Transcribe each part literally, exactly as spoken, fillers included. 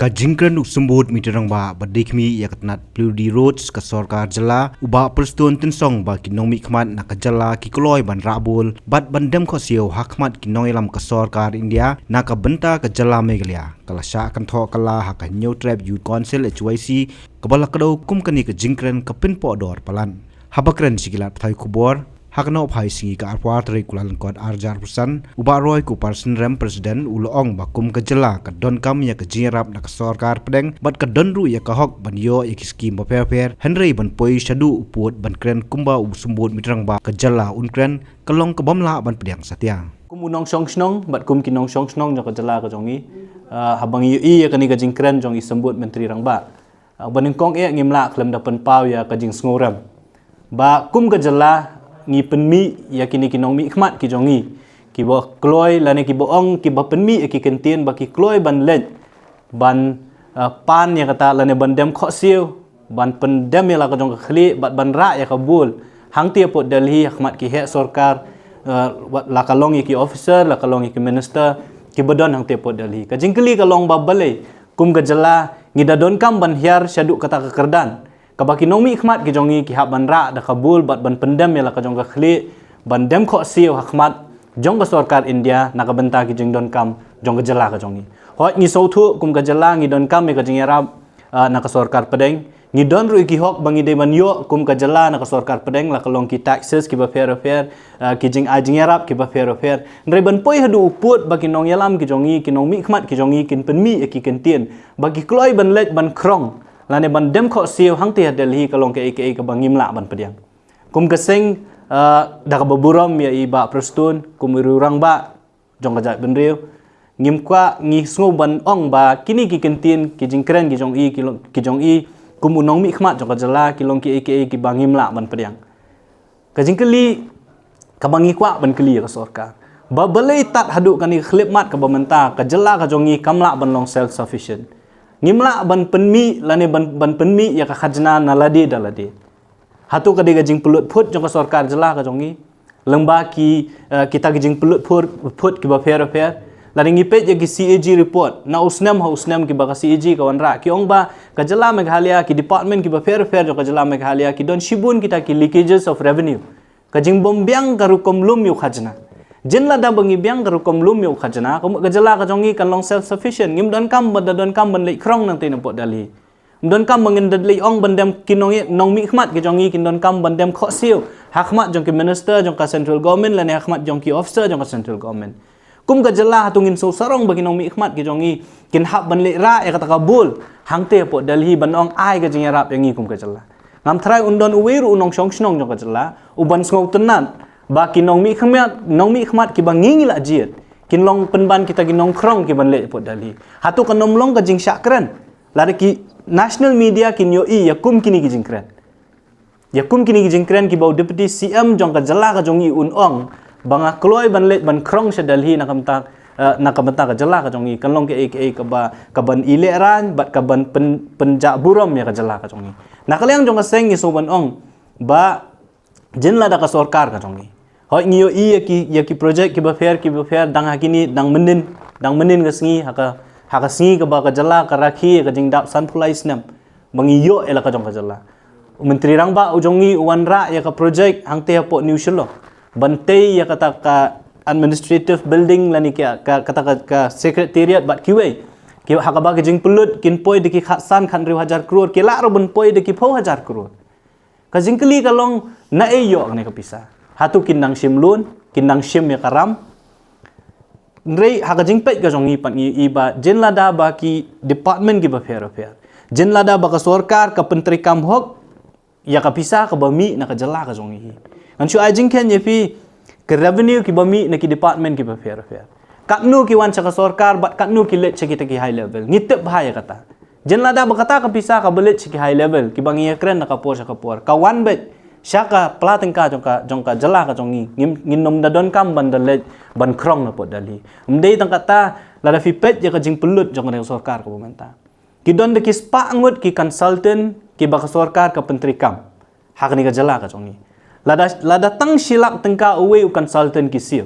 Ka jingkren u Symbud Myntri Rangbah ba dei khmih ïa ka tnat Purity Roads ka sorkar jylla, u Bah Prestone, tynsong ba ki nongmihkhmat na ka jylla ki kloi ban rah bul bad ban dem khohsiew ha khmat ki nongïalam ka sorkar India na ka bynta ka jylla Meghalaya. Ka la shah kynthoh kylla ha ka Hynñiewtrep Youth Council, H Y C, kaba la kdew kum kane ka jingkren ka pynpoh dor palat. Haba kren sha ki lad pathai khubor ha ka Nohphai Sngi ka arphew tarik u Kyllalyngkot arhajar arphew san, u Bah Roy Kupar Synrem, President, u la ong ba kum ka jylla ka donkam ïa ka jingïarap na ka sorkar pdeng bad ka don ruh ïa ka hok ban ïoh ïa ki skim bapher bapher, hynrei ban poi shaduh u pud ban kren kumba u Symbud Myntri Rangbah ka jylla un kren ka long ka bym lah ban pdiang satia. Kum u nongshong shnong bad kum ki nongshong shnong jong ka jylla ka jong i, ah, haba ngi ïohi ïa kane ka jingkren jong i Symbud Myntri Rangbah, ah, ba nyngkong eh ngim lah khlem da pynpaw ïa ka jingsngewrem ba kum ka jylla ngi pynmih ïa kine ki nongmihkhmat ki jong i, kiba kloi lane kiba ong, kiba pynmih ïa ki kyntien ba ki kloi ban leit ban, ah, pan ïa kata lane ban dem khohsiew, ban pyndem ïa la ka jong ka khlieh bad ban rah ïa ka bul hangta hapoh Delhi ha khmat ki heh sorkar, ah, wat la ka long ïa ki officer, la ka long ïa ki minister kiba don hangta hapoh Delhi. Ka jingkylli ka long ba balei kum ka jylla ngi da donkam ban hiar shaduh kata ka kyrdan kaba ki nongmihkhmat ki jong i ki hap ban rah da ka bul bad ban pyndem ïa la ka jong ka khlieh ban dem khohsiew ha khmat jong ka sorkar India na ka bynta ki jingdonkam jong ka jylla ka jong i. Hooid, ngi sngewthuh kum ka jylla ngi donkam ïa ka jingïarap, ah, na ka sorkar pdeng. Ngi don ruh ïa ki hok ba ngi dei ban ïoh kum ka jylla na ka sorkar pdeng, la ka long ki taxes kiba pher bapher, ah, ki jingai jingïarap kiba pher bapher. Hynrei ban poi haduh u pud ba ki nongïalam ki jong i, ki nongmihkhmat ki jong i kin pynmih ïa ki kyntien ba ki kloi ban leit ban krong lane ban dem khohsiew hangta ha Delhi ka long kaei kaei kaba ngim lah ban pdiang. Kum ka seng, ah, da kaba burom ïa i Bah Prestone kum u rangbah jong ka jaitbynriew, ngim kwah, ngi sngew ban ong ba kine ki kyntien, ki jingkren ki jong i, ki long, ki jong i kum u nongmihkhmat jong ka jylla ki long kaei kaei kiba ngim lah ban pdiang. Ka jingkylli kaba ngi kwah ban kylli ïa ka sorkar, ba balei tad haduh kane ka khyllipmat kaba mynta ka jylla ka jong i kam lah ban long self sufficient. Ngim lah ban pynmih lane ban, ban pynmih ïa ka khajna na lade da lade. Hato ka dei ka jingpynlut phut jong ka sorkar jylla ka jong i lyngba ki, eh, kita ki jingpynlut phut, phut kiba pher bapher? Lada ngi peit ïa ki C A G report na u snem ha u snem kiba ka C A G ka wanrah, ki ong ba ka jylla Meghalaya, ki department kiba pher bapher jong ka jylla Meghalaya ki don shibun kita ki leakages of revenue. Ka jingbymbiang ka rukom lum ïa u khajna. Jin lada ba ngi biang ka rukom lum ïa u khajna, ka mut ka jylla ka jong i kan long self sufficient. Ngim donkam ban da donkam ban leit krong nangta napoh Delhi. Ngim donkam ba ngin da leit ong ban dem, ki nong, nongmihkhmat ki jong i kin donkam ban dem khohsiew ha khmat jong ki minister jong ka central government lane ha khmat jong ki officer jong ka central government. Kum ka jylla hato ngin sngewsarong ba ki nongmihkhmat ki jong i kin hap ban leit rah ïa kata ka bul hangta hapoh Delhi ban ong ai ka jingïarap ïa ngi kum ka jylla? Ngam tharai un don uwei ruh u nongshong shnong jong ka jylla u ban sngewtynnat ba ki nongmihkhmat, nongmihkhmat kiba ngi ngi la jied kin long pynban kita ki nongkrong kiban leit hapoh Delhi. Hato kan ym long ka jingshah kren lada ki national media kin ïohi ïa kum kine ki jingkren? Ïa kum kine ki jingkren kiba u Deputy C M jong ka jylla ka jong i un ong ba nga kloi ban leit ban krong sha Delhi na ka bynta, eh, na ka bynta ka jylla ka jong i, kan long kaei kaei kaba, kaban ïalehrain bad kaban pyn, pynjah burom ïa ka jylla ka jong i. Na ka liang jong ka seng ngi sngew ban ong ba jin lada ka sorkar ka jong i, hooid, ngi ïohi ïa ki, ïa ki project kiba pher kiba pher dang ha kine, dang mynnin, dang mynnin ka sngi, ha ka, ha ka sngi kaba ka jylla ka rakhe ïa ka jingdap sanphew lai snem ba ngi ïoh ïa la ka jong ka jylla. U Myntri Rangbah u jong i u wanrah ïa ka project hangta hapoh New Shillong ban tei ïa kata ka administrative building lane ka, ka, kata ka, ka secretariat bad kiwei. Ki, ha kaba ka jingpynlut kin poi da ki khatsan khathynriew hajar klur, ki lah ruh ban poi da ki phew hajar klur. Ka jingkylli ka long naei ïoh kane ka pisa? Hato kin nang shim loan, kin nang shim ïa ka ram? Hynrei ha ka jingpeit ka jong i pat ngi ïohi ba jin lada ba ki department kiba pher bapher, jin lada ba ka sorkar ka pyntreikam hok ïa ka pisa kaba mih na ka jylla ka jong i. Ngan shu ai jingkheiñ ïa phi, ka revenue kiba mih na ki department kiba pher bapher, katno ki wan sha ka sorkar bad katno ki leit sha kita ki high level? Ngi tip bha ïa kata. Jin lada ba kata ka pisa kaba leit sha ki high level kiba ngi ïakren na ka por sha ka por ka wan beit sha ka pla tyngka jong ka, jong ka jylla ka jong i, ngin, ngin ym da donkam ban da leit ban krong napoh Delhi. Ym dei tang kata, lada phi peit ïa ka jingpynlut jong ka sorkar kaba mynta, ki don da ki spah ngut ki consultant kiba ka sorkar ka pyntreikam ha kane ka jylla ka jong i. Lada, lada tang shi lak tyngka uwei u consultant ki siew,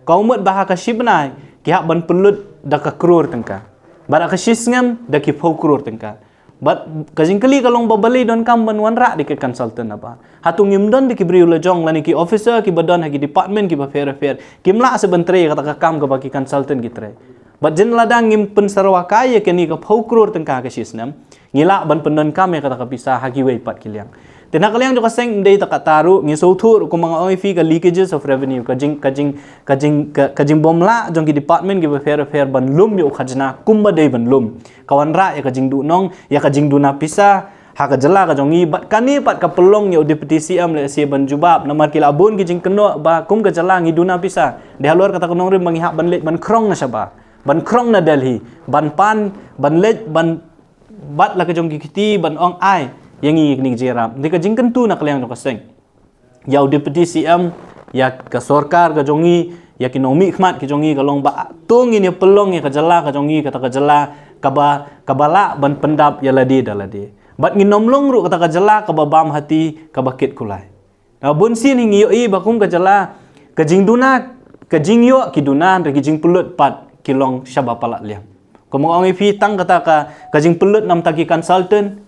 ka mut ba ha ka shi bnai ki hap ban pynlut da ka klur tyngka. Bad ha ka shi snem da ki phew klur tyngka. Bad ka jingkylli ka long ba balei donkam ban wanrah da ki consultant naba. Hato ngim don da ki briew la jong lane ki officer kiba don ha ki department kiba pher pher. Kim lah sa ban trei kata ka kam kaba ki consultant ki trei. Bad jin lada ngim pynsyrwa kai ïa kane ka phew klur tyngka ha ka shi snem. Ngi lah ban pyndonkam ïa kata ka pisa ha kiwei pat ki liang. Te na ka liang jong ka seng ym dei tang kata ruh, ngi sngewthuh ruh kumba nga ong ïa phi ka leakages of revenue, ka jing, ka jing, ka jing, ka, ka jingbymlah jong ki department kiba pher pher ban lum ïa u khajna kumba dei ban lum. Ka wanrah ïa ka jingduhnong, ïa ka jingduna pisa ha ka jylla ka jong ngi, bad kane pat ka pynlong ïa u Deputy C M lehse ban jubab, namar ki la bun ki jingkynnoh ba kum ka jylla ngi duna pisa. Dei halor kata ka nongrim ba ngi hap ban leit ban khrong na shabar, ban khrong na Delhi, ban pan, ban leit, ban bat la ka jong ki kti ban ong ai ïa ngi kine ki jingïarap. Dei ka jingkyntu na ka liang jong ka seng ïa u Deputy C M, ïa ka sorkar ka jong ngi, ïa ki nongmihkhmat ki jong ngi ka long ba to ngin ïa pynlong ïa ka jylla ka jong ngi, kata ka jylla kaba, kaba lah ban pyndap ïa lade da lade. Bad ngin ym long ruh kata ka jylla kaba bam hati, kaba kit kulai. Na bunsien hi ngi ïohi ba kum ka jylla, ka jingduna, ka jingïoh ki duna, hynrei ki jingpynlut pat ki long shaba palat liang. Kumba nga ong ïa phi, tang kata ka, ka jingpynlut namar ki consultant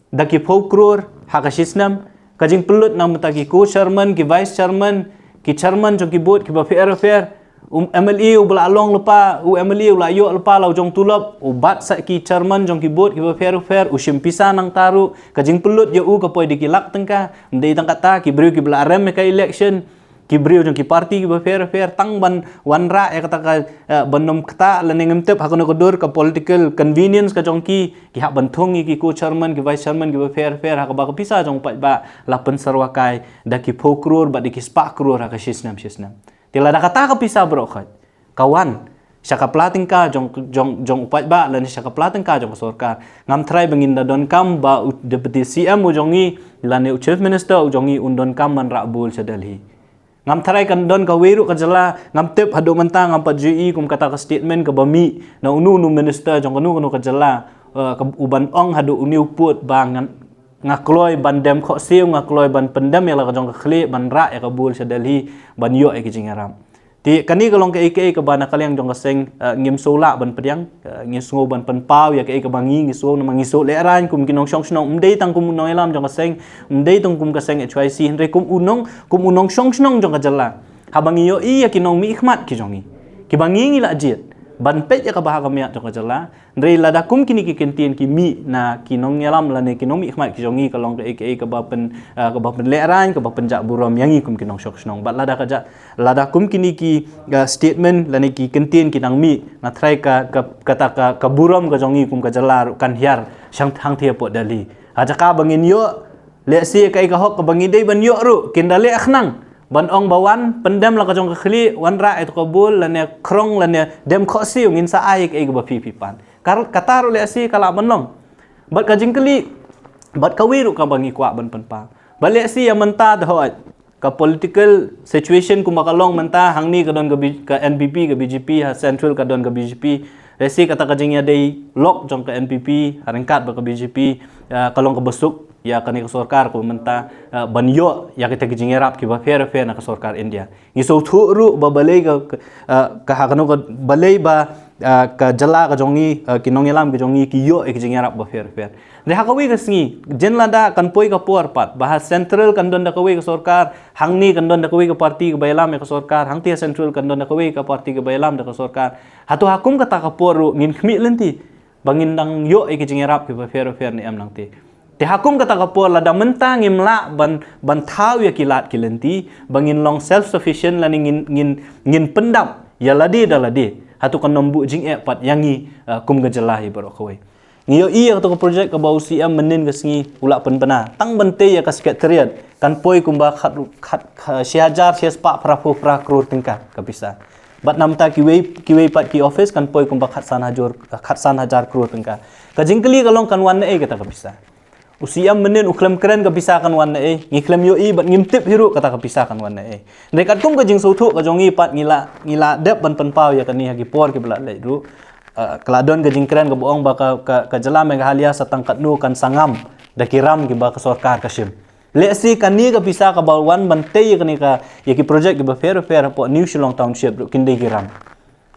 da ki phew klur ha ka shi snem, ka jingpynlut namar ki co-chairman, ki vice chairman, ki chairman jong ki board kiba pher pher, u M L A uba la long lypa, u M L A u la ïoh lypa la u jong tulop, u bat sa ki chairman jong ki board kiba pher pher, u shim pisa nangta ruh, ka jingpynlut ïa u ka poi da ki lak tyngka. Ym dei tang kata, ki briew kiba la rem ïa ka election, ki briew jong ki party kiba pher pher, tang ban wanrah ïa kata ka, eh, ban ym ktah lane ngim tip ha kano ka dur ka political convenience ka jong ki, ki hap ban thung ïa ki co-chairman, ki vice chairman kiba pher pher, ha kaba ka pisa jong u paidbah la pynsyrwa kai da ki phew klur bad da ki spah klur ha ka shi snem shi snem. Te lada kata ka pisa baroh khoit ka wan sha ka pla tyngka jong, jong, jong u paidbah lane sha ka pla tyngka jong ka sorkar, ngam tharai ba ngin da donkam ba u Deputy C M u jong ngi lane u Chief Minister u jong ngi un donkam ban rah bul sha Delhi. Ngam tharai kan don kawei ruh ka jylla, ngam tip haduh mynta, ngam pat ju ïohi kum kata ka statement kaba mih na uno uno minister jong kano kano ka jylla, eh, ka, u ban ong haduh une u pud ba ngan, nga kloi ban dem khohsiew, nga kloi ban pyndem ïa la ka jong ka khlieh ban rah ïa ka bul sha Delhi ban ïoh ïa ki jingïarap. Te kane ka long kaei kaei kaba na ka liang jong ka seng, eh, ngim sngewlah ban pdiang, eh, ngi sngew ban pynpaw ïa kaei kaba ngi, ngi sngew namar ngi sngew lehraiñ kum ki nongshong shnong, ym dei tang kum u nongïalam jong ka seng, ym dei tang kum ka seng H Y C, hynrei kum u nong, kum u nongshong shnong jong ka jylla. Haba ngi ïohi ïa ki nongmihkhmat ki jong ngi, kiba ngi ngi la jied ban peit ïa kaba ha ka miat jong ka jylla, hynrei lada kum kine ki kyntien ki mih na ki nongïalam lane ki nongmihkhmat ki jong ngi, ka long kaei kaei kaba pyn, ah, kaba pynlehraiñ, kaba pynjah burom ïa ngi kum ki nongshong shnong. Bad lada ka jah, lada kum kine ki, ah, statement lane ki kyntien ki dang mih, nga tharai ka, ka, kata ka, ka burom ka jong ngi kum ka jylla ruh kan hiar shang hangthie hapoh Delhi. Ha jaka ba ngin ïoh lehse kaei ka hok kaba ngi dei ban ïoh ruh, kin da leh khnang ban ong ba wan pyndem la ka jong ka khlieh, wanrah ïa ka bul lane khrong lane dem khohsiew, ngin sa ai kaei kaba phi phi pan. Kar, kata ruh lehse ka lah ban long. Bad ka jingkylli, bad kawei ruh kaba ngi kwah ban pynpaw, ba lehse ïa mynta te hooid ka political situation kumba ka long mynta, hangne ka don ka B-, ka N P P, ka B J P, ha central ka don ka B J P. Lehse kata ka jingïadei lok jong ka N P P ha ryngkat bad ka B J P, ah, ka long kaba suk ïa kane ka sorkar kaba mynta, ah, ban ïoh ïa kita ki jingïarap kiba pher pher na ka sorkar India. Ngi sngewthuh ruh ba balei ka, ka, ah, ka ha kano ka balei ba, ah, ka jylla ka jong ngi, ah, ki nongïalam ki jong ngi ki ïoh ïa ki jingïarap ba pher pher. Hynrei ha kawei ka sngi, jin lada kan poi ka por pat ba ha central kan don da kawei ka sorkar, hangne kan don da kawei ka party kaba ïalam ïa ka sorkar, hangthie ha central kan don da kawei ka party kaba ïalam da ka sorkar. Hato ha kum kata ka por ruh ngin khmih lynti ba ngin dang ïoh ïa ki jingïarap kiba pher pher ne em nangta? Te ha kum kata ka por lada mynta ngim lah ban, ban thaw ïa ki lad ki lynti ba ngin long self sufficient lane ngin, ngin, ngin pyndap ïa lade da lade, hato kan ym buh jingeh pat ïa ngi, ah, kum ka jylla hi baroh kawei? Ngi ïohi ïa kato ka project kaba u C M mynhynnin ka sngi u la pynbna tang ban tei ïa ka secretariat kan poi kumba khat, khat, khat, shi hajar shi spah phra phew phra klur tyngka ka pisa. Bad namar kiwei, kiwei pat ki office kan poi kumba khatsan hajar, khatsan hajar klur tyngka. Ka jingkylli ka long kan wan naei kata ka pisa? U C M mynhynnin u khlem kren ka pisa kan wan naei, ngi khlem ïohi bad ngim tip hi ruh kata ka pisa kan wan naei. Hynrei katkum ka jingsngewthuh ka jong ngi pat ngi la, ngi la dep ban pynpaw ïa kane ha ki por kiba la leit ruh. Ah, ka la don ka jingkren kaba ong ba ka, ka, ka jylla Meghalaya sa tang katno kan sa ngam da ki ram kiba ka sorkar ka shim. Lehse kane ka pisa kaba wan ban tei ïa kane ka, ïa ki project kiba pher pher hapoh New Shillong Township ruh kin dei ki ram.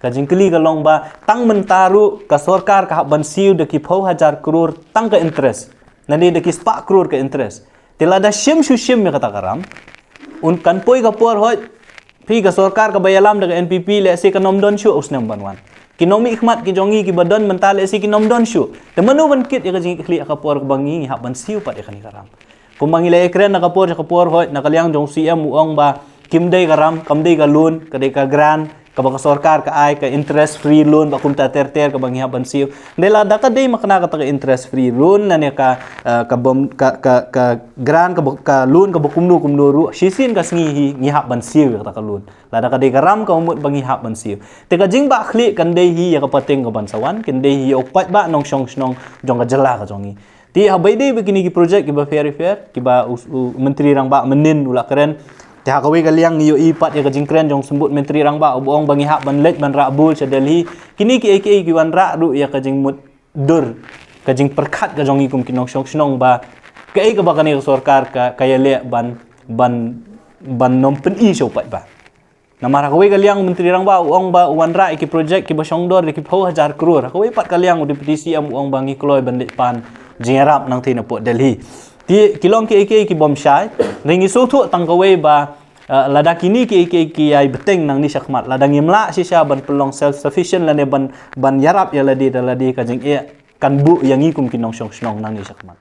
Ka jingkylli ka long ba tang mynta ruh ka sorkar ka hap ban siew da ki phew hajar klur tang ka interest. Nane da ki spah klur ka interest. Te lada shim shu shim ïa kata ka ram, un kan poi ka por hoi, phi ka sorkar kaba ïalam da ka N P P lehse kan ym don shuh u snem ban wan. Ki nongmihkhmat ki jong ngi kiba don mynta lehse kin ym don shuh. Te mano ban kit ïa ka jingkylli ïa ka por kaba ngi ngi hap ban siew pat ïa kane ka ram. Kumba ngi la ïakren na ka por sha ka por hoi, na ka liang jong C M u ong ba kim dei ka ram, kam dei ka loan, ka dei ka grant, kaba ka sorkar ka ai, ka interest free loan ba kumta ter ter kaba ngi hap ban siew. Dei lada ka dei ma kane kata ka interest free loan, nane ka, eh, ka bom, ka, ka, ka grant, kaba, ka loan kaba kumno kumno ruh, shisien ka sngi hi ngi hap ban siew ïa kata ka loan. Lada ka dei ka ram ka mut ba ngi hap ban siew. Te ka jingbahkhlieh kan dei hi ïa ka pateng ka ban sa wan, kan dei hi ïa u paidbah nongshong shnong jong ka jylla ka jong ngi. Te haba ïadei bad kine ki project kiba pher pher, kiba u, u Myntri Rangbah mynnin u la kren. Te ha kawei ka liang ngi ïohi pat ïa ka jingkren jong u Symbud Myntri Rangbah uba ong ba ngi hap ban leit ban rah bul sha Delhi. Kine kiei kiei ki wanrah ruh ïa ka jingmutdur, ka jingpyrkhat ka jong ngi kum ki nongshong shnong ba kaei kaba kane ka sorkar ka, ka ïaleh ban, ban, ban nym pyni sha u paidbah. Namar ha kawei ka liang u Myntri Rangbah u ong ba u wanrah ïa ki project kiba shongdor da ki phew hajar klur. Ha kawei pat ka liang u Deputy C M u ong ba ngi kloi ban leit pan jingïarap nangta na pdeng Delhi. Te ki long kiei kiei ki bym shai. Hynrei ngi sngewthuh tang kawei ba, eh, lada kine kiei kiei ki ïai bteng nangne shakhmat, lada ngim lah shisha ban pynlong self sufficient lane ban, ban ïarap ïa lade da lade, ka jingeh kan buh ïa ngi kum ki nongshong shnong nangne shakhmat.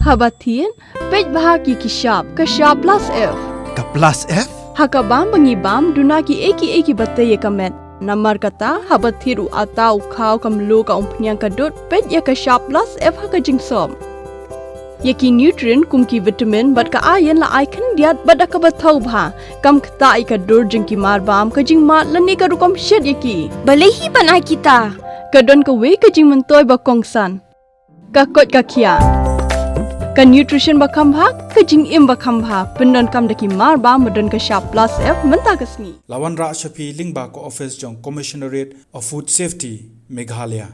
Haba thied, peit bha ïa ki shap, ka shap plus F. Ka plus F? Ha ka bam ba ngi bam, duna kiei kiei kiba tei ïa ka met. Namar kata, haba thied u atta, u khaw, ka mluh, ka umphniang, ka dud, peit ïa ka shap plus F ha ka jingsop. Ïa ki nutrient kum ki vitamin bad ka iron la ai khyndiat bad da kaba thaw bha. Kam ktah ïa ka dur jong ki marbam, ka jingmad lane ka rukom shet ïa ki. Balei hi ban ai kita? Ka don kawei ka jingmyntoi ba kongsan. Ka koit ka khiah. Ka nutrition ba kham bha, ka jingim ba kham bha. Pyndonkam da ki marbam ba don ka shap plus F mynta ka sngi. La wanrah sha phi lyngba ka office jong Commissionerate of Food Safety, Meghalaya.